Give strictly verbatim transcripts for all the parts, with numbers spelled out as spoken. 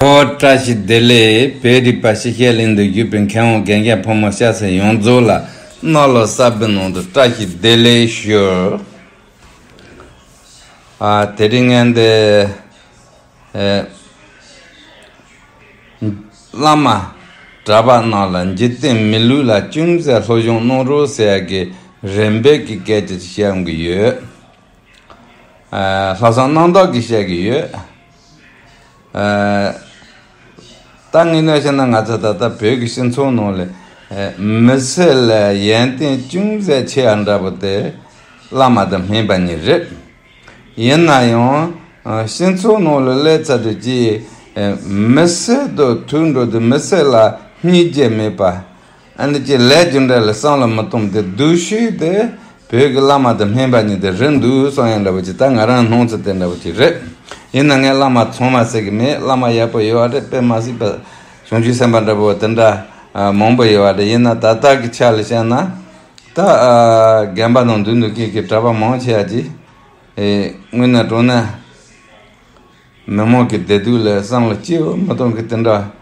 ཨོ། བཀྲ་ཤིས་བདེ་ལེགས། བོད་རིག་པ་ཕྱི་རྒྱལ་གླིང་དུ་བཞུགས་པའི་མཁས་དབང་རྒན་གཞོན་ཕོ་མོ་སྐྱ་སེར་ཡོངས་རྫོགས་ལ་གནམ་ལོ་གསར་པའི་ནང་དུ་བཀྲ་ཤིས་བདེ་ལེགས་ཞུ། ཨ། དེ་རིང་ངས་འདི། ཨེ། བླ་མ་གྲྭ་པ་རྣམས་ལ་འཇིག་རྟེན་མི་ལུས་ལ་ཅུང་ཟད་སློབ་སྦྱོང་གནང་རོགས་ཟེར་ཡག་གི་རེ་འབོད་ཀྱི་སྐད་ཆ་ཞིག་བཤད་ཡོང་གི་ཡོད། ཨ། ལྷག་བསམ་རྣམ་དག་གིས་བཤད་ཀྱི་ཡོད། ཨ། ད་དངོས་གནས་བཤད་ན་ང་ཚོ་ད་ལྟ་བོད་ཀྱི་སྤྱི་ཚོགས་ནང་ལ། ཨ། མི་སེར་ལ་ཡོན་ཏན་ཅུང་ཟད་ཆེ་བ་འདྲ་པོ་དེ་བླ་མ་དང་སྨན་པ་གཉིས་རེད། ཡིན་ན་ཡང་། ཨ། སྤྱི་ཚོགས་ནང་ལ་སླེབས་ཚར་དུས་ཀྱི། ཨ། མི་སེར་དང་ཐུག་འགྲོ་དུས་མི་སེར་ལ་སྙིང་རྗེ་མེད་པ། ཨ་ནི་ཅིག་ལས་རྒྱུ་འབྲས་ལ་བསམ་བློ་མི་གཏོང་དེ་སྡུག་ཤོས་དེ་བོད་ཀྱི་བླ་མ་དང་སྨན་པ་གཉིས་དེ་རེད་འདུག་བསམ་ཡག་འདྲ་པོ་ཅིག་ད་ང་རང་སྣང་ཚུལ་དེ་འདྲ་པོ་ཅིག་རེད། ཡིན་ན་ངས་བླ་མ་ཚང་མ་ཟེར་གི་མེད། བླ་མ་ཡག་པོ་ཡོད་པ་རེད། དཔེ་མ་སྲིད་པ་བྱང་ཆུབ་སེམས་དཔའ་འདྲ་པོ་དེ་འདྲ། ཨ། མང་པོ་ཡོད་པ་རེད། ཡིན་ན་ད་ལྟ་གི་ཆ་ལ་བཤད་ན། ད། ཨ། དགོན་པ་ནང་འདུག་འདུག་གི་གི་གྲྭ་པ་མང་ཆེ་བ་ཅིག་ཨེ། དངོས་གནས་དྲང་གནས། མི་མང་གི་བདེ་སྡུག་ལ་བསམ་བློ་ཅི་ཡང་མི་གཏོང་གི་དེ་འདྲ།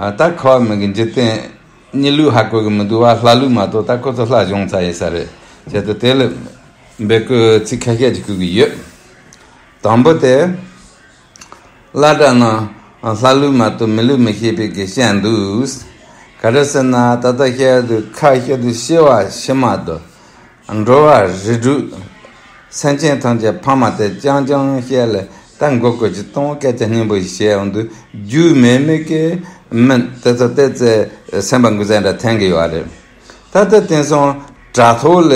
ཨ། ད་ཁ་བ་མི་གི་འཇིག་རྟེན་གཉིས་ལུགས་ཧ་གོ་གི་མི་འདུག་བ། ལྷ་ལུགས་མ་གཏོགས་ད་ཁོ་ཚོ་ལྷ་སྦྱོང་ཚར་ཡིན་ས་རེད། བྱས་ཙང་དེ་ལ་འབོད་སྐུལ་ཚིག་ཁ་ཤས་ཅིག་ཕུལ་གི་ཡོད། དང་པོ་དེ། བླ་གྲྭ་རྣམས་ལྷ་ལུགས་མ་གཏོགས་མི་ལུགས་མི་ཤེས་པའི་གི་བཤད་འདུག་ག་རེ་ཟེར་ན་ད་ལྟ་བཤད་དུས་ཁ་བཤད་དུས་སྐྱེ་བ་ཕྱི་མ་དང་། འགྲོ་བ་རིགས་དྲུག་སེམས་ཅན་ཐམས་ཅད་ཕ་མ་དེ་རྐྱང་རྐྱང་བཤད་ལས་ད་མགོ་སྐོར་གྱི་གཏོང་སྐད་ཆ་སྙན་པོ་ཞིག་བཤད་ཡོང་དུས་རྒྱུས་མེད་མེད་ཀྱི་མི་དེ་ཚོ་ཏོག་ཙམ་སེམས་པ་འགུལ་ཟེར་འདྲ་འཐེན་གྱི་ཡོད་རེད། ད་ལྟ་དེང་སང་དྲ་ཐོག་ལ་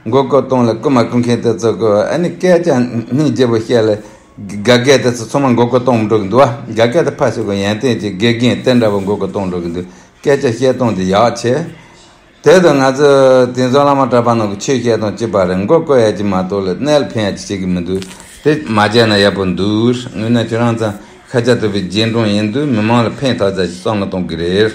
མགོ་སྐོར་གཏོང་ལས་རྐུ་མ་རྐུ་མཁན་དེ་ཚོ་གི་ཨ་ནི་སྐད་ཆ་སྙིང་རྗེ་པོ་བཤད་ལས་དགའ་སྐད་དེ་ཚོ་ཚང་མ་མགོ་སྐོར་གཏོང་མི་འགྲོ་གི་འདུག་བ། དགའ་སྐད་དེ་ཕར་ཞོག་གི་ཡོན་ཏན་གྱི་དགེ་རྒན་དེ་འདྲ་པོ་མགོ་སྐོར་གཏོང་འགྲོ་གི་འདུག་སྐད་ཆ་བཤད་སྟངས་དེ་ཡག་ཆེ། དེ་དང་ང་ཚོ་དེང་སང་བླ་མ་གྲྭ་པ་རྣམས་ཀྱི་ཆོས་བཤད་སྟངས་གཅིག་པ་རེད། མགོ་སྐོར་ཡ་གཅིག་མ་གཏོགས་ལ་གནད་ལ་ཕན་ཡ་གཅིག་བྱེད་ཀྱི་མི་འདུག་དེ་མ་བྱས་ན་ཡག་པོ་འདུག་དངོས་གནས་ཁྱོད་རང་ཚོ་ཤཱཀྱ་ཐུབ་པའི་རྗེས་འབྲང་ཡིན་དུས་མི་མང་ལ་ཕན་ཐོགས་ཚད་ཅིག་བསམ་བློ་གཏོང་གི་རེད།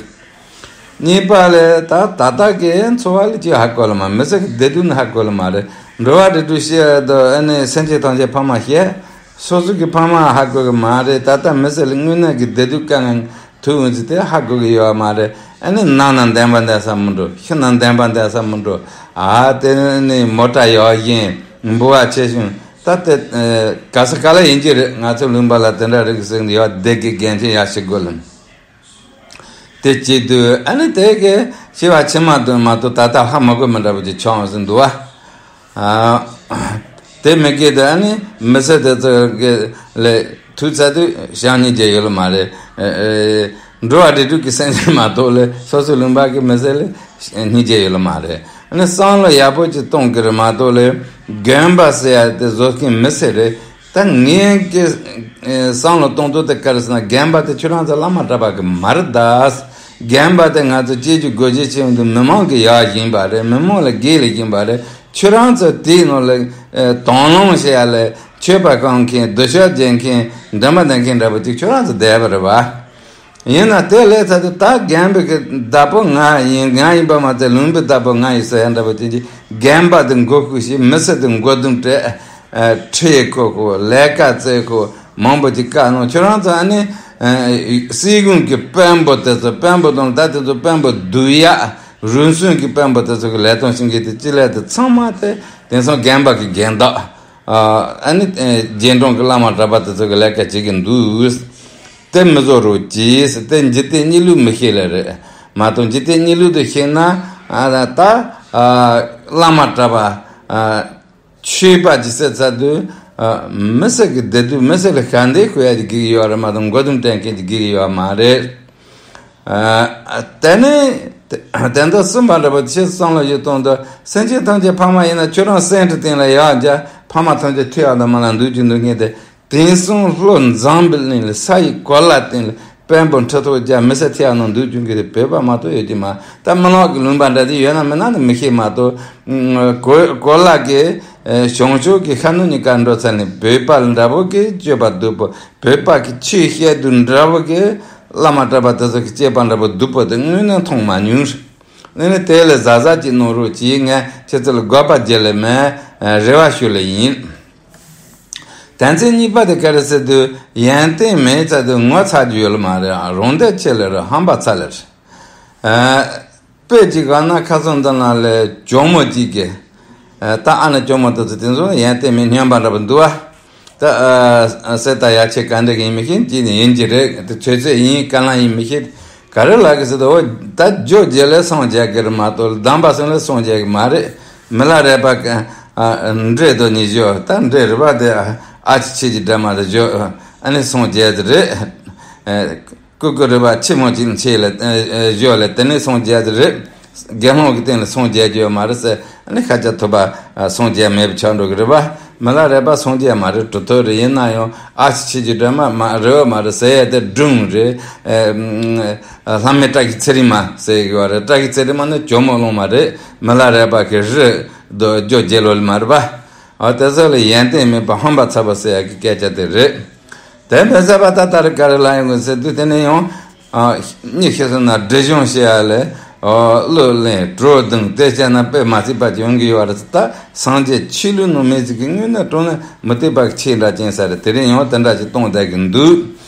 གཉིས་པ་ལ་ད་ད་ལྟ་གི་འཚོ་བ་ལ་ཅིག་ཧ་གོ་ལ་མ། མི་སེར་གྱི་བདེ་སྡུག་ནི་ཧ་གོ་ལ་མ་རེད། འགྲོ་བ་རིགས་དྲུག་བཤད་དུ་ཨ་ནི་སེམས་ཅན་ཐམས་ཅད་ཕ་མ་བཤད། སོ་སོ་གི་ཕ་མ་ཧ་གོ་གི་མ་རེད། ད་ལྟ་མི་སེར་ལ་དངོས་གནས་ཀྱི་བདེ་སྡུག་དཀའ་ངལ་ཐུག་འོང་ཚེ་དེ་ཧ་གོ་གི་ཡོད་མ་རེད། ཨ་ནི་ནང་ན་འདན་མ་འདན་ས་མི་འགྲོ། ཕྱི་ན་འདན་མ་འདན་ས་མི་འགྲོ། ཨ་དེ་ནི་མོ་ཊ་ཡག་ཤོས་འབུལ་བ་ཆེ་ཤོས་ད་དེ་ག་ས་ག་ལ་ཡིན་གྱི་རེད། ང་ཚོ་ལུང་པ་ལ་དེ་འདྲ་རིགས་ཟིན་ཡག་བདེ་གི་རྒན་ཆེན་ཡག་ཤོས་དགོས་ལ། དེ་བྱེད་དུས་ཨ་ནི་དེ་གི་སྐྱེ་བ་ཕྱི་མ་དུ་མ་གཏོགས་ད་ལྟ་ཧ་མ་གོ་མི་འདྲ་པོ་ཅིག་བྱུང་ཟིན་འདུག་བ། ཨ། དེ་མི་སྐད་དུ་ཨ་ནི་མི་སེར་དེ་ཚོ་གི་ལས་ཐུག་ཚར་དུས་བྱང་སྙིང་རྗེ་ཡོད་ལ་མ་རེད། ཨེ་ཨེ། འགྲོ་བ་རིགས་དྲུག་གི་སེམས་ཅན་མ་གཏོགས་ལས་སོ་སོའི་ལུང་པ་གི་མི་སེར་ལས་སྙིང་རྗེ་ཡོད་ལ་མ་རེད། ཨ་ནི་བསམ་བློ་ཡག་པོ་ཅིག་གཏོང་གི་རེད་མ་གཏོགས་ལས་རྒན་པ་ཟེར་ཡ་དེ་བཟོ་མཁན་མི་སེར་རེད། ད་ངས་ཀྱི་ཨེ་བསམ་བློ་གཏོང་ཚུལ་དེ་ག་རེ་ཟེར་ན་རྒན་པ་དེ་ཁྱོད་རང་ཚོ་བླ་མ་གྲྭ་པ་གི་མ་རེད་ད། རྒན་པ་དེ་ང་ཚོ་སྐྱེ་རྒྱུ་སྒོ་འབྱེད་བྱེད་ཡོང་དུས་མི་མང་གི་ཡག་བཞིན་པ་རེད། མི་མང་ལ་དགེ་ལས་བཞིན་པ་རེད། ཁྱོད་རང་ཚོ་དེའི་ནང་ལ་ཨེ་དང་བླངས་བྱེད་ཡ་ལ་མཆོད་པ་བསྐང་མཁན་སྡོད་ཤག་རྒྱག་མཁན་འདྲ་མ་འདྲ་མཁན་འདྲ་པོ་ཅིག་ཁྱོད་རང་ཚོ་བསྡད་པ་རེད་བ། ཡིན་ན་དེ་ལས་ཚ་དེ་ད་རྒན་པའི་གི་བདག་པོ་ང་ཡིན། ང་ཡིན་པ་མ་ཚད་ལུང་པའི་བདག་པོ་ང་ཡིན་ཟེར་ཡ་འདྲ་པོ་ཅིག་གིས་རྒན་པ་དེ་མགོ་སྐོར་ཞིག་མི་སེར་དེ་མགོ་དུམ་སྤྲད། ཨ། ཁྲིད་ཁོ་ཁོ་ལས་ཀ་བཙལ་ཁོ་མང་པོ་ཅིག་བཀག་གནང་། ཁྱོད་རང་ཚོ་ཨ་ནི་ཨ་སྲིད་གཞུང་གི་དཔོན་པོ་དེ་ཚོ་དཔོན་པོ་དང་ད་དེ་ཚོ་དཔོན་པོ་སྡུག་ཡག་རུལ་སུངས་ཀྱི་དཔོན་པོ་དེ་ཚོ་གི་ལས་དོན་བྱེད་མཁན་དེ་ཅི་ལས་དེ་ཚང་མ་དེ་དེང་སང་རྒན་པ་གི་རྒན་བདག་ཨ་ནི་ཨ་རྗེས་འབྲང་གི་བླ་མ་གྲྭ་པ་དེ་ཚོ་གི་ལས་ཀ་བྱེད་ཀྱི་འདུག་དེ་མི་བཟོ་རོགས་གྱིས། དེ་འཇིག་རྟེན་གཉིས་ལུགས་མི་ཤེས་ལེ་རེད་མ་གཏོགས། འཇིག་རྟེན་གཉིས་ལུགས་དེ་ཤེས་ན་ཨ་ད་ཨ་བླ་མ་གྲྭ་པ་ཨ་ཆོས་པ་ཅིག་ཟེར་ཚར་དུས་ཨ་མི་སེར་གྱི་བདེ་སྡུག་མི་སེར་ལ་ཤ་འདེབས་ཤོར་ཡ་ཅིག་དགོས་ཀྱི་ཡོད་རེད་མ་གཏོགས་མགོ་དུམ་སྤྲད་མཁན་ཅིག་དགོས་ཀྱི་ཡོད་མ་རེད། ཨ་དེ་ནས་དེ་དེ་འདྲ་གསུངས་པ་འདྲ་པོ་ཆེས་བསམ་བློ་ཞིག་གཏོང་དུས་སེམས་ཅན་ཐམས་ཅད་ཕ་མ་ཡིན་ན་ཁྱོད་རང་སེམས་ཁྲི་སྟེང་ལ་ཡག་འཇགས་ཕ་མ་ཐམས་ཅད་ཐུགས་ཡག་དང་མ་ལ་འདུག་རྒྱུ་འདུག་མཁན་དེ། དེང་སང་བློ་འཛིན་པའི་གླིང་ལ་ས་ཡི་གོ་ལ་སྟེང་ལ་དཔོན་པོ་ཁྲི་ཐོག་རྒྱ་མི་སེར་ཐེ་ཡག་ནང་འདུག་རྒྱུ་གི་རེད། བོད་པ་མ་གཏོགས་ཡོད་ཀྱི་མ། ད་རྨི་ལམ་གྱི་ལུང་པ་འདྲ་དེ་ཡོད་ན་མེད་ན་ནི་མི་ཤེས་མ་གཏོགས། གོ་གོ་ལ་གི་བྱང་ཕྱོགས་ཀྱི་ཤར་ནུབ་གཉིས་ཀ་འགྲོ་ཚར་ནས་བོད་པ་འདྲ་པོ་གི་སྤྱོད་པ་སྡུག་པོ། བོད་པ་གི་ཆོས་བཤད་དུས་འདྲ་པོ་གི་བླ་མ་གྲྭ་པ་དེ་ཚོ་གི་སྤྱོད་པ་འདྲ་པོ་སྡུག་པོ་དེ་དངོས་གནས་མཐོང་མ་མྱོང་། ཨ་ནི་དེ་ལ་གཟབ་གཟབ་ཅིག་གནང་རོགས་གྱིས། ངས་ཁྱེད་ཚོ་ལ་དགོས་པ་བརྗེད་ལེ་མེད། རེ་བ་ཞུ་ལེ་ཡིན། དོན་ཚན་གཉིས་པ་དེ་ག་རེ་ཟེར་དུས་ཡོན་ཏན་མེད་ཚ་དུས་ངོ་ཚ་རྒྱུ་ཡོད་ལ་མ་རེད། རང་འདོད་ཆེ་ལེ་རེད། ཧམ་པ་ཚ་ལེ་རེད། ཨ། དཔེ་ཅིག་ག་ན་ཁ་སང་འདི་ན་ལས་ཇོ་མོ་གཅིག་གིས། ཨ། ད་ཨ་ན་ཇོ་མོ་དེ་ཚོ་དེ་ཚོ་ཡོན་ཏན་མེད་སྨྱོན་པ་འདྲ་པོ་འདུག་ཨ། ད་ཨ་སེ་ད་ཡ་ཆེ་ག་འདྲ་གི་ཡིན་མི་ཤེས། གཅིག་ནི་ཡིན་གྱི་རེད། དེ་ཆོས་ཚོད་ཡིན་ག་ལ་ཡིན་མི་ཤེས། ག་རེ་ལབ་གི་ཟེར་དུས། འོ་ད་ཇོ་རྗེ་ལ་སངས་རྒྱས་གི་རེད་མ་གཏོགས་སྡོམ་པ་སོང་ལ་སངས་རྒྱས་གི་མ་རེད། མི་ལ་རས་པ་ག་ཨ་འདྲེ་དོ་ནི་ཇོ་ད་འདྲེ་རུ་བ་དེ་ཨ་ཨ་ཅེ་ཆེ་གི་འདྲ་མ་རེད། ཇོ་ཨ་ནི་སངས་རྒྱས་དེ་རེད། ཨ། ཀུ་ཀུ་རུ་བ་ཆི་མོ་ཅིག་ཆེ་ལ་ཨ་ཨ་ཇོ་ལ་དེ་ནི་སངས་རྒྱས་དེ་རེད། དགེ་སློང་གི་སྟེང་ལ་སངས་རྒྱས་རྒྱུ་མ་རེད་ཟེར། ཨ་ནི་ཤཱཀྱ་ཐུབ་པ་ཨ་སངས་རྒྱས་མེད་པ་ཆགས་འགྲོ་གི་རེད་པ། མི་ལ་རས་པ་སངས་རྒྱས་མ་རེད། གྲུབ་ཐོབ་རེད། ཡིན་ན་ཡང་ཨ་ཅེ་ཆེ་གི་འདྲ་མ་མ་རེད་པ། མ་རེད་ཟེར་ཡ་དེ་སྒྲུང་རེད། ཨ་ཨ་ལྷ་མོའི་བཀྲ་ཤིས་ཚེ་རིང་མ་ཟེར་གི་བ་རེད། བཀྲ་ཤིས་ཚེ་རིང་མ་ནི་ཇོ་མོ་གླང་མ་རེད། མི་ལ་རས་པ་གི་རི་དོ་ཇོ་རྗེ་ལོ་ལ་མ་རེད་པ། ཨ་དེ་ཚོ་ལ་ཡོན་ཏན་མེད་པ་ཧམ་པ་ཚ་པོ་ཟེར་ཡ་གི་སྐད་ཆ་དེ་རེད། དེ་མི་ཟེར་བ་ད་ལྟ་རེ་ག་རེ་ལ་ཡོང་གི་ཟེར་དུས། དེ་ནས་ཡང་ཨ་གཉིད་ཤི་སོང་ན་སྒྲིབ་སྦྱོང་བྱེད་ཡ་ལས། ཨ་གླུ་ལེན། བྲོ་བརྡུང་། དེ་བྱས་ན་དཔེ་མ་སྲིད་པ་ཅིག་ཡོང་གི་ཡོད་རེད། ད་སངས་རྒྱས་ཆོས་ལུགས་ནང་མི་ཟིག་གི་དངོས་གནས་དྲང་གནས་མུ་སྟེགས་པ་གི་ཆེད་འདྲ་ཅན་ས་རེད། དེ་རིང་ཡང་དེ་འདྲ་ཅིག་གཏོང་བསྡད་གི་འདུག་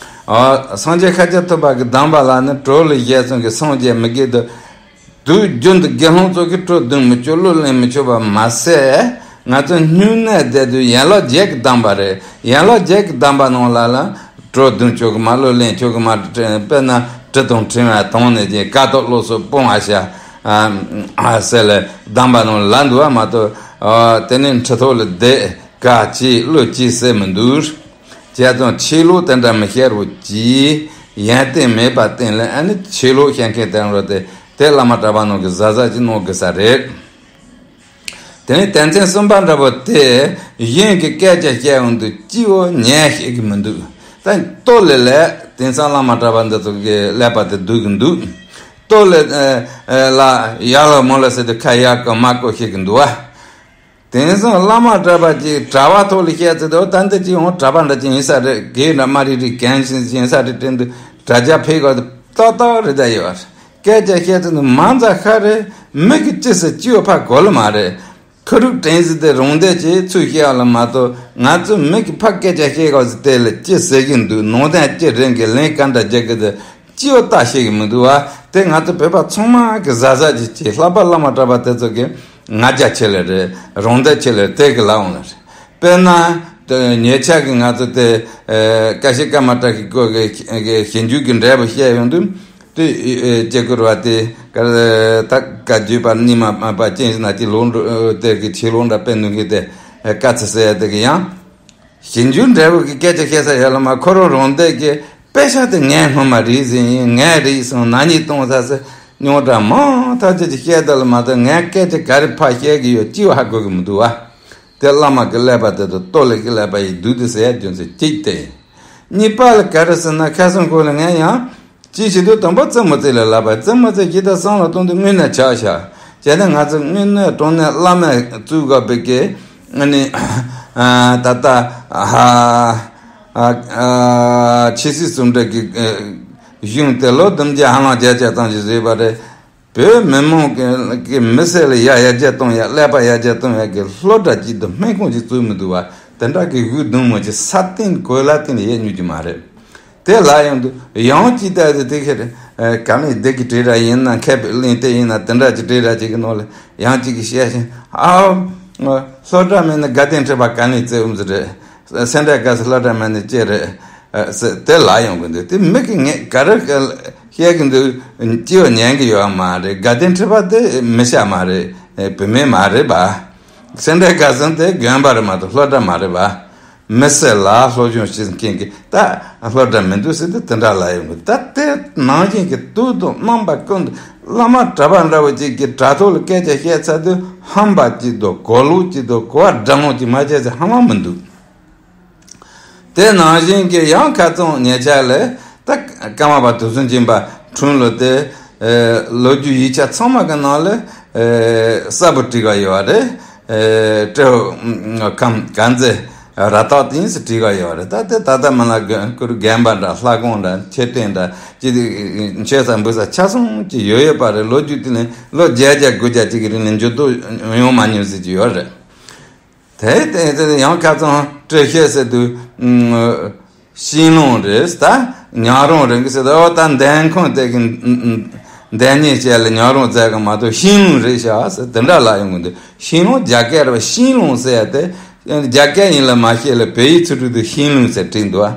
ཨ་སངས་རྒྱས་ཤཱཀྱ་ཐུབ་པ་གི་སྡོམ་པ་ལ་ནི་གྲོགས་ལ་བཞེས་སོང་གི་སངས་རྒྱས་མི་དགོས་འདུག་དུས་རྒྱུན་དུ་དགེ་སློང་ཚོ་གིས་བྲོ་བརྡུང་མི་ཆོག། གླུ་ལེན་མི་ཆོག་པ་མ་ཟད། ང་ཚོ་སྨྱུང་གནས་བསྡད་དུས་ཡན་ལག་བརྒྱད་ཀྱི་སྡོམ་པ་རེད། ཡན་ལག་བརྒྱད་ཀྱི་སྡོམ་པ་ནང་ལ་ལ་བྲོ་བརྡུང་ཆོག་གི་མ། གླུ་ལེན་ཆོག་གི་མ། དཔེར་ན་དྲི་དང་ཕྲེང་བ་དང་ནི་ཅན། དཀའ་ཐུབ་སློབ་གསོ་སྤོང་བ་བྱ། ཨ་ཟེར་ལ་སྡོམ་པ་ནང་ལ་འདུག་པ་མ་གཏོགས། ཨ་དེ་ནས་ཁྲི་ཐོག་ལ་བསྡད། ག་ཅི་གླུ་ཅི་ཟེར་མི་འདུག་བྱས་ཙང་ཆོས་ལུགས་དེ་འདྲ་མི་ཤེས་རོགས་གྱིས། ཡོན་ཏན་མེད་པ་སྟེང་ལ་ཨ་ནི་ཆོས་ལུགས་བཤད་མཁན་དེ་རང་རོ་དེ་དེ་བླ་མ་གྲྭ་པ་ནང་གི་གཟབ་གཟབ་ཅིག་གནང་དགོས་ས་རེད། དེ་ནས་དོན་ཚན་གསུམ་པ་འདྲ་པོ་དེ། གཞན་གྱི་སྐད་ཆ་བཤད་ཡོང་དུས་སྐྱིད་པོ་ཉན་ཤེས་ཀྱི་མི་འདུག་ད་ལྟོ་ལེ་ལས་དེང་སང་བླ་མ་གྲྭ་པ་འདི་ཚོ་གི་ཀླད་པ་དེ་སྡུག་གི་འདུག་ལྟོ་ལེ་ཨ་ཨ་ལ་ཡར་ལ་མོ་ལ་ཟེར་དུས་ཁ་ཡར་གོ་མར་གོ་ཤེས་ཀྱི་འདུག་བ། དེང་སང་བླ་མ་གྲྭ་པ་ཅིག་གྲྭ་པ་ཐོག་ལ་བཤད་ཚེ་དེ་ད་འདི་ཅིག་འོང་གྲྭ་པ་འདྲ་ཅིག་ཡིན་ས་རེད། དགེ་འདྲ་མ་རིག་རིག་གན་ཞིག་ཡིན་ས་རེད་དྲན་དུས་དྲ་རྒྱ་ཕེབས་ག་དེ་ཏག་ཏག་རེད་ད་ཡོད་རེད། སྐད་ཆ་བཤད་ཚེ་ནི་མ་མཛའ་ཤ་རེད། མི་གི་ཅི་ཟེར་ཅི་ཡོད་ཕ་གོ་ལ་མ་རེད། ཁ་རུག་དྲན་ཟེར་དེ་རང་འདོད་ཀྱིས་ཚུར་བཤད་ཡ་ལ་མ་གཏོགས། ང་ཚོ་མི་གི་ཕ་སྐད་ཆ་བཤད་ག་ཟེར་དེ་ལ་ཅི་ཟེར་གི་འདུག་ནང་དོན་ཅི་རེད་གི་ལན་ག་འདྲ་རྒྱག་གི་འདུག་སྤྱི་བོ་ལྟ་ཤེས་ཀྱི་མི་འདུག་བ། དེ་ང་ཚོ་བོད་པ་ཚང་མ་གི་གཟབ་གཟབ་ཅིག་བྱེད། ལྷག་པར་བླ་མ་གྲྭ་པ་དེ་ཚོ་གི་ང་རྒྱལ་ཆེ་ལེ་རེད། རང་འདོད་ཆེ་ལེ་རེད། དེ་གི་ལ་འོང་ལེ་རེད། དཔེར་ན་དེ་ཉེ་ཆར་གི་ང་ཚོ་དེ་ཨེ་ཀ་ཤི་ཀ་མ་ཏྲ་གི་སྐོར་གི་ཞིབ་འཇུག་གི་འབྲས་བུ་བཤད་ཡོང་དུས། དེ་ཨེ་ཨེ་ཅེ་གུར་བ་དེ་ཀ་ད་བཀའ་བརྒྱུད་པ་རྙིང་མ་མ་པ་ཅན་ཟིན་ན་ཅི་ལོང་འགྲོ་དེ་གི་ཆེ་ལོང་འདྲ་དཔེ་ནུས་གི་དེ་ཨེ་བཀའ་ཚེ་ཟེར་ཡ་དེ་གི་ཡང་། ཞིབ་འཇུག་འབྲས་བུ་གི་སྐད་ཆ་བཤད་ས་ཡོད་ལ་མ། ཁོ་རང་རང་འདོད་ཀྱི་དཔེ་ཆ་དེ་ངས་སྔོན་མ་རིག་ཟིན་ཡིན། ངས་རིག་སོང་ན་ཉིད་གཏོང་ས་ཟེར་རྙོག་དྲ་མང་ཐག་ཆོད་ཅིག་བཤད་ད་ལ་མ་གཏོགས། ངས་སྐད་ཆ་ག་རེ་ཕར་བཤད་གི་ཡོད་ཅི་བ་ཧ་གོ་གི་མི་འདུག་བ། དེ་བླ་མ་གི་ཀླད་པ་དེ་དང་ལྟོ་ལེ་གི་ཀླད་པ་ཡི་སྡུག་དེ་ཟེར་ཡ་རྒྱུ་མཚན་གཅིག་དེ། གཉིས་པ་ལ་ག་རེ་ཟེར་ན། ཁ་སང་ཁོ་ལ་ངས་ཡང་ཅི་བྱེད་དུས་དང་པོ་རྩེད་མོ་རྩེ་ལ་ལབ་པ། རྩེད་མོ་རྩེ་ཇི་ལྟར་བསམ་བློ་གཏོང་དུས་དངོས་གནས་ཆགས་ཤག་བྱས་ན་ང་ཚོ་དངོས་གནས་དྲང་གནས་བླ་མས་བཙུགས་དགོས་པའི་གི་ཨ་ནི་ཨ་ད་ལྟ་ཨ་ཨ་ཨ་ཆོས་སྲིད་ཟུང་འབྲེལ་གྱི་ཨ་གཞུང་དེ་ལོ་བདུན་བརྒྱ་ཧ་ལམ་བརྒྱད་བརྒྱ་ཙམ་ཞིག་བཟོས་པ་རེད། བོད་མི་མང་གི་གི་མི་སེར་ལ་ཡ་ཡར་རྒྱས་གཏོང་ཡ། ཀླད་པ་ཡར་རྒྱས་གཏོང་ཡ་གི་སློབ་གྲྭ་གཅིག་དང་སྨན་ཁང་གཅིག་བཙུགས་མི་འདུག་བ། དེ་འདྲ་གི་དབུགས་གདུང་མོ་ཅིག་ས་སྟེང་གོས་ལ་སྟེང་ལ་ཡལ་མྱོང་གི་མ་རེད། དེ་ལ་ཡོང་དུས་ཡང་ཅིག་ལྟ་དུས་དེ་ཁེ་རེད། ཨ་ག་ནས་སྡེ་གི་གྲོས་ར་ཡིན་ན། མཁས་པའི་གླེང་སྟེགས་ཡིན་ན། དེ་འདྲ་ཅིག་གྲོས་ར་ཅིག་གི་ནང་ལ་ཡང་ཅིག་གིས་བཤད་བཞིན། ཨའོ་སློབ་གྲྭ་མེད་ན་དགའ་ལྡན་ཁྲི་པ་ག་ནས་བཙལ་འོང་ཟེར་རེད། སེ་འབྲས་དགའ་ས་སློབ་གྲྭ་མེད་ན་ཅི་རེད། ཨ་ཟེར་དེ་ལ་ཡོང་གི་འདུག་དེ་མི་གི་ངས་ག་རེ་བཤད་གི་འདུག་སྐྱེ་བ་ཉན་གི་ཡོད་མ་རེད། དགའ་ལྡན་ཁྲི་པ་དེ་མི་ཤ་མ་རེད། བུད་མེད་མ་རེད་པ། སེ་འབྲས་དགའ་ས་དེ་དགོན་པ་རེད་མ་གཏོགས་སློབ་གྲྭ་མ་རེད་པ། མི་སེར་ལ་སློབ་སྦྱོང་བྱེད་མཁན་གྱི་ད་སློབ་གྲྭ་མི་འདུག་ཟེར་དུས་དེ་འདྲ་ལ་ཡོང་གི། ད་དེ་ནང་བཞིན་གྱི་དུས་དང་རྣམ་པ་ཀུན་ཏུ་བླ་མ་གྲྭ་པ་འདྲ་བོ་ཅིག་གི་དྲ་ཐོག་ལ་སྐད་ཆ་བཤད་ཚར་དུས་ཧམ་པ་ཅིག་དང་གོ་ལོག་ཅིག་དང་གོ་བ་འདྲ་མོ་ཅིག་མ་བྱས་ཚེ་ཧ་ལམ་མི་འདུག་དེ་ནང་བཞིན་གྱི་ཡང་ཁ་རྩང་ཉེ་ཆར་ལ་ད་ཀརྨ་པ་དུས་གསུམ་མཁྱེན་པ་འཁྲུངས་ལོ་དེ། ཨེ་ལོ་རྒྱུས་ཡིག་ཆ་ཚང་མ་གི་ནང་ལ་ཨེ་གསལ་པོ་བྲིས་ག་ཡོད་རེད། ཨེ་སྤྲེའུ་ཁམས་དཀར་མཛེས་ར་དྭགས་དེ་ཡིན་ཟེར་བྲིས་ག་ཡོད་རེད། ད་དེ་ད་ལྟ་མིན་ལ་དགོན་དགོན་པ་འདྲ་ལྷ་ཁང་འདྲ་མཆོད་རྟེན་འདྲ་ཅི་མཆོད་ས་འབུལ་ས་ཆ་ཚང་ཅིག་ཡོད་ཡོད་པ་རེད། ལོ་རྒྱུས་དེ་ནི་ལོ་བརྒྱད་བརྒྱ་དགུ་བརྒྱ་ཅིག་གི་རིང་ནས་འགྱུར་ལྡོག་ཡོང་མ་མྱོང་ཟེར་གྱི་ཡོད་རེད། དེ་དེ་དེ་ཡང་ཁ་ཚང་སྤྲེལ་ཤད་ཟེར་དུས། ཤིང་ལུང་རེད། ད་ཉག་རོང་རེད་གི་ཟེར། ད་འོ་ད་འདན་ཁོང་དེ་གི་འདན་ཉེ་བྱས་ལ་ཉག་རོང་མཛད་གི་མ་གཏོགས་ཤིང་ལུང་རེད་ཤག་ཟེར་དེ་འདྲ་ལ་ཡོང་གི་འདུག་ཤིང་ལུང་རྒྱ་སྐད་རེད་པ། ཤིང་ལུང་ཟེར་ཡ་དེ་རྒྱ་སྐད་ཡིན་ལ་མ་ཤེས་ལ་བོད་ཡིག་ཚིག་འབྲུ་དུ་ཤིང་ལུང་ཟེར་བྲིས་འདུག་ཨ།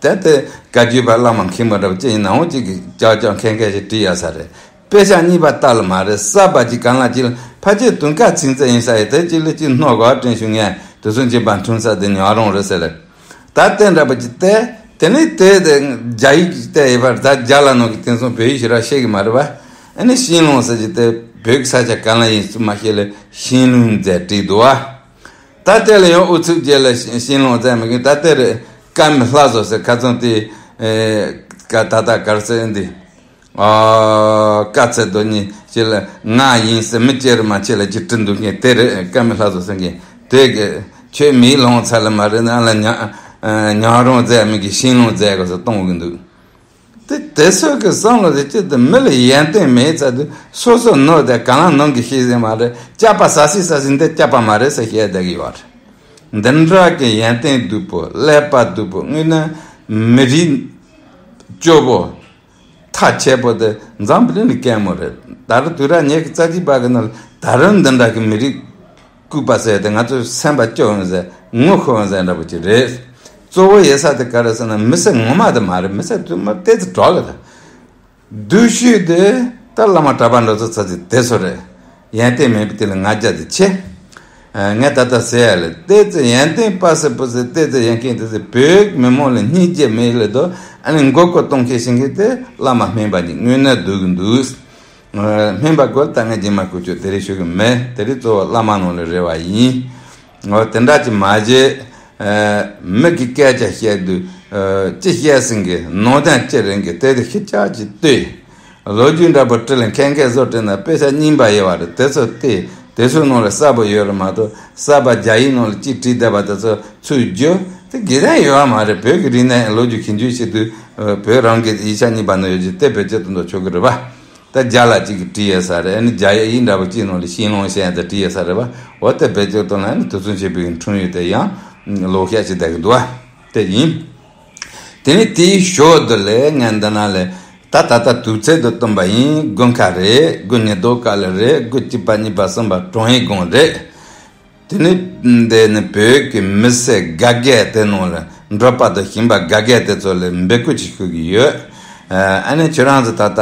དེ་དེ་བཀའ་བརྒྱུད་པ་བླ་མ་མཁན་པོ་འདྲ་པོ་ཅིག་ཡིན་ན་འོ་ཅིག་གི་ཅག་ཅག་མཁན་མཁན་ཞིག་བྲིས་ཡ་ས་རེད། དཔེ་ཆ་གཉིས་པ་ལྟ་ལ་མ་རེད། ས་པ་གཅིག་གང་ལ་གཅིག་ལ་ཕ་ཆེ་དུང་དཀར་ཚིག་མཛོད་ཡིན་ས་ཡི་དེ་གཅིག་ལ་གཅིག་སྣོ་གོ་དྲན་ཞུ་ངས་དུ་སུན་གཅིག་པ་འཁྲུངས་ས་དེ་ཉག་རོང་རེད་ཟེར་ལ། ད་དེ་འདྲ་པོ་ཅིག་བལྟས། དེ་ནས་དེ་དེ་རྒྱ་ཡིག་ཅིག་བལྟས་ཡོད་པར་ད་རྒྱ་ལ་ནང་གི་དེང་སང་བོད་ཡིག་ཞེ་དྲག་ཤེས་གི་མ་རེད་པ། ཨ་ནི་ཤིང་ལུང་ཟེར་གྱི་དེ་བོད་ཀྱི་ས་ཆ་གང་ལ་ཡིན་ཚུལ་མ་ཤེས་ལ་ཤིང་ལུང་མཛད་བྲིས་འདུག་བ། ད་དེ་ལ་ཡང་ཨུ་ཚུགས་རྒྱལ་ལ་ཤིང་ལུང་མཛད་མི་གི་ད་དེ་རེད། ཀ་མི་ལྷ་བཟོ་ཟེར་ཁ་ཚང་དེ་ཀ་ད་ད་གར་ཟེར་འདི། ཨ། དཀའ་ཚེ་རྡོ་རྗེ་ལ་ང་ཡིན་ཟེར་མི་ཅེར་མ་ཆེ་ལ་ཅི་སྤྲིན་འདུག་ངས་དེ་རེད། ཀ་མི་ལྷ་བཟོ་ཟེར་མཁན་དེ་གི་ཁྱོད་མིའི་ལོང་ཚ་ལ་མ་རེད་ན་ལ་ཉག་ཉག་རོང་མཛད་མི་གི་ཤིང་ལུང་མཛད་དགོས་ཟེར་གཏོང་གི་འདུག་དེ་དེ་ཚོ་གི་བསམ་བློ་དེ་ཅི་སྟེ་མི་ལ་ཡོན་ཏན་མེད་ཚ་དུས་སོ་སོ་ནོར་དེ་གང་ལ་ནོར་གི་ཤེས་ཟིན་མ་རེད། སྐྱག་པ་ཟ་སི་ཟ་སི་འདི་སྐྱག་པ་མ་རེད་ཟེར་བཤད་བསྡད་གི་ཡོད་རེད། འདི་འདྲ་གི་ཡོན་ཏན་སྡུག་པོ་ཀླད་པ་སྡུག་པོ་དངོས་གནས་མི་རིགས་སྐྱོ་པོ་ཐ་ཆད་པོ་དེ་འཛམ་བུ་གླིང་ནས་སྐྱེ་མོ་རེད། ད་རུང་དུས་རབས་ཉི་ཤུ་རྩ་གཅིག་པ་གི་ནང་ལ་ད་རུང་འདི་འདྲ་གི་མི་རིགས་ལྐུགས་པ་ཟེར་དེ་ང་ཚོས་སེམས་པ་སྐྱོ་འོང་ཟེར་ངུ་ཤོར་འོང་ཟེར་འདྲ་པོ་ཅིག་རེད། གཙོ་བོ་ཡོད་ས་དེ་ག་རེ་ཟེར་ན་མི་སེར་ངོ་མ་དེ་མ་རེད། མི་སེར་དུ་མ་ཏོག་ཙམ་གྲོགས་གི་ད། སྡུག་ཤོས་དེ་ད་བླ་མ་གྲྭ་པ་འགྲོ་ཚོ་ཚ་ཚི་དེ་ཚོ་རེད། ཡོན་ཏན་མེད་པའི་དེ་ལ་ང་རྒྱལ་དེ་ཆེ། ངས་ད་ལྟ་ཟེར་ཡ་ལ་ཏོག་ཙམ་ཡོན་ཏན་པ་སེ་པོ་སེ་ཏོག་ཙམ་ཡོད་མཁན་དེ་ཚོ་བོད་མི་མང་ལ་སྙིང་རྗེ་མེད་ལེ་དོ། ཨ་ནི་མགོ་སྐོར་གཏོང་མཁན་ཞིག་གིས་དེ་བླ་མ་སྨན་པ་ནི་དངོས་གནས་སྡུག་གི་འདུག་སྨན་པ་སྐོར་ད་ངས་རྗེས་མ་ཁུ་ཆུ་དེ་རིང་ཞུ་གི་མེད། དེ་རིང་གཙོ་བོ་བླ་མ་ནང་ལ་རེ་བ་ཡིན། འོ་དེ་འདྲ་ཅིག་མ་བྱེད། མི་གི་སྐད་ཆ་བཤད་དུས་ཅི་བཤད་ཟིན་གི་ནང་དོན་ཅི་རིང་གི་དེ་དེ་ཤི་ཆག་ཅིག་ལྟོས། ལོ་རྒྱུས་འདྲ་པོ་བྲི་ལ་མཁན་མཁན་བཟོ་བྲི་ན་དཔེ་ཆ་རྙིང་པ་ཡོད་བ་རེད། དེ་ཚོ་ལྟོས། དེ་ཚོའི་ནང་ལ་གསར་པ་ཡོད་རེད་མ་གཏོགས་གསར་པ་རྒྱ་ཡིག་ནང་ལ་ཅིག་བྲིས་བསྡད་པ་དེ་ཚོ་ཚུར་བསྒྱུར་དེ་དགེ་ལྡན་ཡོད་བ་མ་རེད། བོད་ཀྱི་རིག་གནས་ལོ་རྒྱུས་ཀྱི་འཇུས་བྱེད་དུས་བོད་རང་གི་ཡིག་ཆ་རྙིང་པ་ནང་ཡོད་ཀྱི་དེ་བེད་སྤྱོད་གཏོང་དུ་ཆོག་གི་རེད་པ། ད་རྒྱ་ལ་གཅིག་གིས་བྲིས་ཡོད་ས་རེད། ཨ་ནི་རྒྱ་ཡིག་འདྲ་པོ་གཅིག་ནང་ལ་ཤིང་ལུང་ཞེས་ཡང་ད་བྲིས་ཡོད་ས་རེད་པ། འོ་དེ་བེད་སྤྱོད་གཏོང་ལ་ཨ་ནི་དུས་ཚོད་ཆེན་པོའི་འཁྲུངས་ཡོད་དེ་ཡང་ལོ་ཤས་ཤིག་བསྡད་གི་འདུག་བ། དེ་ཡིན། དེ་ནི་དེའི་ཞོར་དུ་ལས་ངས་འདི་ན་ལས་ད་ད་ལྟ་དུས་ཚོད་དུ་བཏོན་པ་ཡིན། དགུན་ཁ་རེད། དགུན་ཉི་ལྡོག་སྐབས་ལ་རེད། དགུ་གཅིག་པ་གཉིས་པ་གསུམ་པ་གྲོང་ཡིག་དགོང་རེད། དེ་ནི་འདི་ནི་བོད་ཀྱི་མི་སེར་དགའ་དགའ་དེ་ནང་ལ་འབྲོག་པ་དང་ཞིང་པ་དགའ་དགའ་དེ་ཚོ་ལ་འབོད་སྐུལ་ཅིག་ཞུ་གི་ཡོད། ཨ་ནི་ཁྱོད་རང་ཚོ་ད་ལྟ་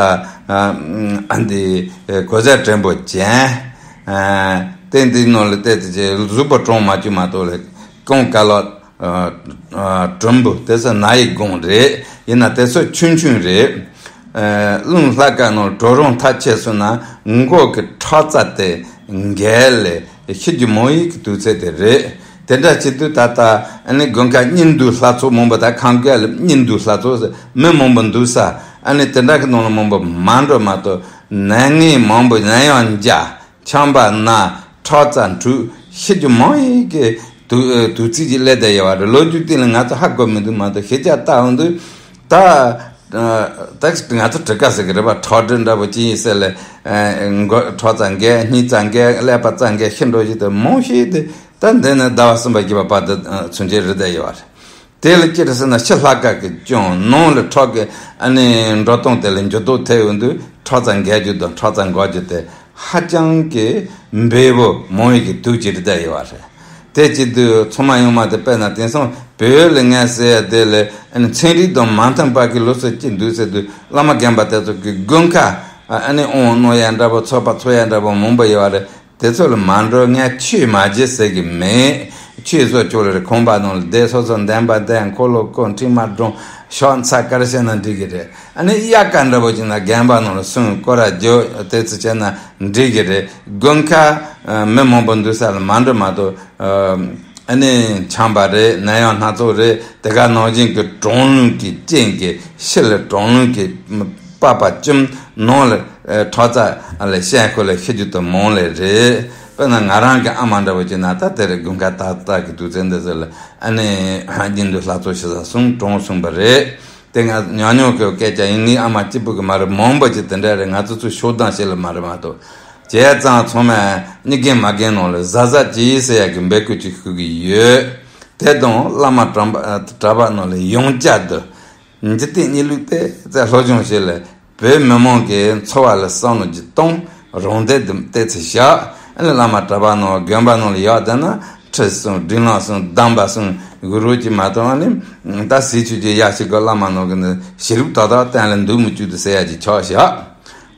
ཨ་འདི་གོ་ས་དྲན་པོ་ཅན་དེ་འདི་ནང་ལ་བལྟས་ཏེ་ཅེ་གཟུགས་པོ་གྲོང་མ་བཅུག་མ་གཏོགས་ལ་ཀོང་ཀ་ལོ་དྲུམ་བུ་དེ་ཚོ་ན་ཡི་དགོང་རེད། ཡིན་ན་དེ་ཚོ་ཆུང་ཆུང་རེད། རླུང་ལྷག་ཀ་ནང་གྲོ་རོང་ཐག་ཆད་སོང་ན་མགོ་གི་ཁྲག་རྩ་དེ་འགས་ལས་ཤི་རྒྱུ་མང་ཡི་གི་དུས་ཚོད་དེ་རེད། དེ་འདྲ་བྱེད་དུས་ད་ལྟ་ཨ་ནི་དགུན་ཁ་གཉིད་འདུག་ལྷ་ཚོགས་མང་པོ་ད་ཁང་ག་ལ་གཉིད་འདུག་ལྷ་ཚོགས་ཟེར་མི་མང་པོ་འདུག་ས། ཨ་ནི་དེ་འདྲ་གི་ནང་ལ་མང་པོ་མ་འགྲོ་མ་གཏོགས་ནད་ངན་མང་པོ་ནད་ཡམས་རྒྱ་ཆམ་པ་ན་ཁྲག་རྩ་འཁྲུགས་ཤི་རྒྱུ་མང་ཡི་གི་དུས་དུས་ཚིགས་ཀྱི་སླེབས་བསྡད་ཡོད་པ་རེད། ལོ་རྒྱུས་སྟེང་ལ་ང་ཚོ་ཧ་གོ་མི་འདུག་མ་གཏོགས་ཤེས་བྱ་ལྟ་འོང་དུས་ད། ད་ང་ཚོ་དྲི་ཀ་ཟེར་གི་རེད་པ། ཁྲག་དྲི་འདྲ་པོ་ཅི་ཡིན་ཟེར་ལས་མགོ་ཁྲག་རྩ་འགས་སྙིང་རྩ་འགས་ཀླད་པ་རྩ་འགས་ཤི་འགྲོ་ཞིག་དེ་མང་ཤོས་དེ་ད་འདི་ནི་ཟླ་བ་གསུམ་པ་བཞི་པ་བར་དུ་ཚུན་ཆད་རེད་བསྡད་ཡོད་པ་རེད། དེ་ལ་ཅི་རེད་ཟེར་ན་ཕྱི་ལྷ་ཁ་གི་སྐྱོན་ནང་ལ་ཁྲག་གི་ཨ་ནི་འགྲོ་སྟངས་དེ་ལ་འགྱུར་ལྡོག་ཐེབས་ཡོང་དུས་ཁྲག་རྩ་འགས་རྒྱུ་དང་ཁྲག་རྩ་འགག་རྒྱུ་དེ་ཧ་ཅང་གི་འབེལ་པོ་མང་བའི་གི་དུས་ཀྱི་རེད་བསྡད་ཡོད་པ་རེད། དེ་བྱེད་དུས་ཚང་མ་ཡོང་མ་དེ་དཔེར་ན་དེང་སང་བོད་ལ་ངས་ཟེར་ཡ་དེ་ལས་ཨ་ནི་ཚན་རིག་དང་མ་མཐུན་པ་གི་ལུགས་སྲོལ་ཅི་འདུག་ཟེར་དུས་བླ་མ་རྒན་པ་དེ་ཚོ་གི་དགུན་ཁ་ཨ་ནི་དབང་གནང་ཡ་འདྲ་པོ་ཚོགས་པ་ཚོགས་ཡ་འདྲ་པོ་མང་པོ་ཡོད་པ་རེད། དེ་ཚོ་ལ་མ་འགྲོ། ངས་ཆོས་མ་བྱེད་ཟེར་གི་མེད། ཆོས་བཟོ་ཆོག་ལ་རེད། ཁང་པ་ནང་ལ་བསྡད་སོ་སོ་འདན་པ་བསྡད་འཁོར་ལོ་བསྐོར་འཕྲིན་མ་སྒྲོན་ཤོག་འཚལ་ག་རེ་བྱས་ན་འགྲིག་གི་རེད། ཨ་ནི་དབྱར་ཁ་འདྲ་པོ་ཅིག་ན་རྒན་པ་ནང་ལ་སོང་སྐོར་ར་རྒྱུགས་དེ་ཚོ་བྱས་ན་འགྲིག་གི་རེད། དགུན་ཁ་མི་མང་པོ་འདུག་ས་ལ་མ་འགྲོ་མ་གཏོགས། ཨ་ནི་ཆམ་པ་རེད། ནད་ཡམས་སྣ་ཚོགས་རེད། དེ་ག་ནང་བཞིན་གྱི་གྲང་རླུང་གི་རྐྱེན་གྱིས་ཕྱི་ལ་གྲང་རླུང་གིས་པགས་པ་བཅུམ། ནང་ལ་ཁྲག་རྩ་ལ་ཤན་ཁོ་ལ་ཤི་རྒྱུ་དེ་མང་ལེ་རེད། དཔེར་ན་ང་རང་གི་ཨ་མ་འདྲ་པོ་ཅིག་ན་ད་དེ་རེད། དགུན་ཁ་ཏག་ཏག་གི་དུས་ཚོད་འདི་ཚོ་ལ་ཨ་ནི་རྒྱུན་དུ་ལྷ་ཚོགས་ཤི་ས་སོང་གྲོངས་སོང་པ་རེད། དེ་ང་ཉག་ཉོག་གི་སྐད་ཆ་ཡིན། ངའི་ཨ་མ་གཅིག་པུ་གི་མ་རེད། མང་པོ་ཅིག་དེ་འདྲ་རེད། ང་ཚོ་ཚོས་ཤོག་གདམས་བྱེད་ལ་མ་རེད་མ་གཏོགས། བྱས་ཙང་ཚང་མས་གཉིས་རྒན་མ་རྒན་ནང་ལ་གཟབ་གཟབ་གྱིས་ཟེར་ཡག་གི་འབོད་སྐུལ་ཅིག་ཞུ་གི་ཡོད། དེ་དང་བླ་མ་གྲྭ་པ་གྲྭ་པ་ནང་ལ་ཡང་བསྐྱར་དུ། འཇིག་རྟེན་གནས་ལུགས་དེ་ཚོ་སློབ་སྦྱོང་བྱས་ལ། བོད་མི་མང་གི་འཚོ་བ་ལ་བསམ་བློ་ཅིག་གཏོང་། རང་བདེ་དུ་བལྟས་ཚེ་བཞག་ཨ་ནི་བླ་མ་གྲྭ་པ་ནང་དགོན་པ་ནང་ལ་ཡག་བསྡད་ན། ཁྲི་གསུམ་སྒྲིག་ལམ་གསུམ་གདམས་པ་གསུམ་གུ་རུ་གྱིས་མ་གཏོགས་ཨ་ནི། ད་ཟས་བཅུད་ཀྱི་ཡ་ཞིག་གི་བླ་མ་ནང་གི་ནི་ཞི་ལུགས་ཏག་ཏག་གཏན་ལ་འདུག་མི་བཅུག་ཏུ་ཟེར་ཡ་ཅིག་ཆགས་བཞག་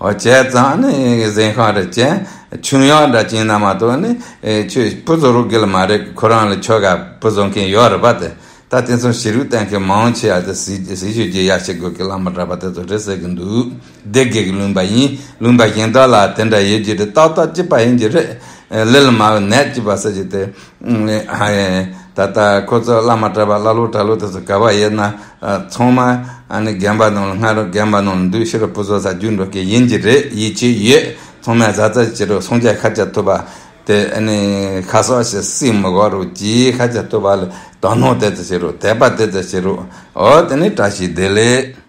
འོ་བྱས་ཙང་ནི་གཟན་ཤམ་འདྲ་ཅན། ཆུང་ཡག་འདྲ་ཅན་ན་མ་གཏོགས་ནི། ཨེ་ཁྱོད་སྤུ་བཟོ་རོགས་དགེ་ལ་མ་རེད། ཁོ་རང་ལ་ཁྱོད་ག་སྤུ་བཟོ་མཁན་ཡོད་རེད་པ་དེ། ད་དེ་ཚོ་ཞི་རུ་བསྟན་མཁན་མང་ཆེ་ཡ་དེ་ཟས་ཟས་བཅུད་ཀྱི་ཡ་ཞིག་དགོས་ཀྱི་བླ་མ་གྲྭ་པ་དེ་ཚོ་རེད་ཟེར་གི་འདུག་སྡེ་དགེ་གི་ལུང་པ་ཡིན། ལུང་པ་གཞན་དག་ལ་དེ་འདྲ་ཡོད་ཀྱི་རེད། ཏག་ཏག་གཅིག་པ་ཡིན་གྱི་རེད། ལི་ལ་མ་བའི་ནད་གཅིག་པ་ཟེར་གྱི་དེ། ད་ལྟ་ཁོ་ཚོ་བླ་མ་གྲྭ་པ་ཀླ་ཀློ་གྲྭ་ལོག་དེ་ཚོ་ག་པར་ཡོད་ན། ཚང་མ་ཨ་ནི་དགོན་པ་ནང་ལ་སྔ་རོ་དགོན་པ་ནང་ལ་འདུག་ཕྱི་རོ་སྤུ་བཟོ་ས་རྒྱུགས་འགྲོ་མཁན་ཡིན་གྱི་རེད། ཡིད་ཆེས་ཡོད། ཚང་མས་གཟབ་གཟབ་བྱེད་རོགས། སངས་རྒྱས་ཤཱཀྱ་ཐུབ་པ་དེ་ཨ་ནི་ཁ་སོགས་ཤིག་སྲིད་མི་དགོས་རོགས་གྱིས། ཤཱཀྱ་ཐུབ་པ་ལ་དོ་སྣང་དེ་ཚོ་བྱེད་རོགས། དད་པ་དེ་ཚོ་བྱེད་རོགས། འོ་དེ་ནི་བཀྲ་ཤིས་བདེ་ལེགས།